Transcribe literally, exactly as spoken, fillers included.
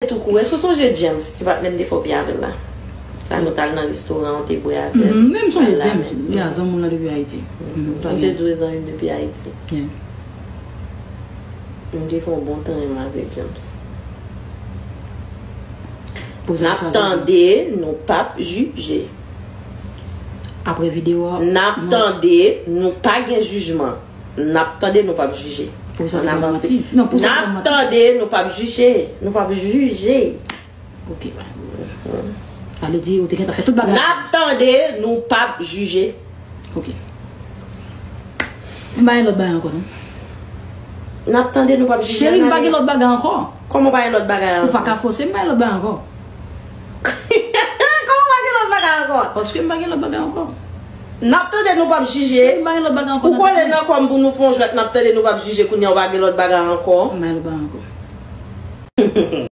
Tou kou, èske w sonje James, ti patnè m te fè w byen avè l la? Sa nou t al nan restoran, w te bwè avè l. Mhm, men m sonje James, li a zanmi w lan depi Ayiti. Mhm, sa M te byen. di w e zanmi m depi Ayiti. Yeah. M te fè yon bon tan renmen avèk James. Pou sa N ap chwazi. Tande, nou p ap jije. Apre videyo a. N ap mwen- Tande, nou pa gen jijman. N ap tande, nou p ap jije. Pou sa Ann te avanse. manti. Non, pou N sa te ap manti. Tande, nou p ap jije. Nou p ap jije. Ok. Sa vle di, ou te gentan fè tout bagay. N ap tande, nou p ap jije. Ok. M pa gen lòt bagay ankò, non. N ap tande, nou p ap jije. Cheri, m pa Nane. Gen lòt bagay ankò. Kòman w pa gen lòt bagay Ou pa ankò? Ka fòse m pa gen lòt bagay ankò. Kòman w pa gen lòt bagay ankò? Paske m pa gen lòt bagay ankò. N ap tande, nou p ap jije. Cheri, m pa gen lòt bagay ankò. Ou kole nan kò m pou nou fè yon jwèt, n ap tande, nou p ap jije, kounye a w pa gen lòt bagay ankò. M pa gen lòt bagay ankò.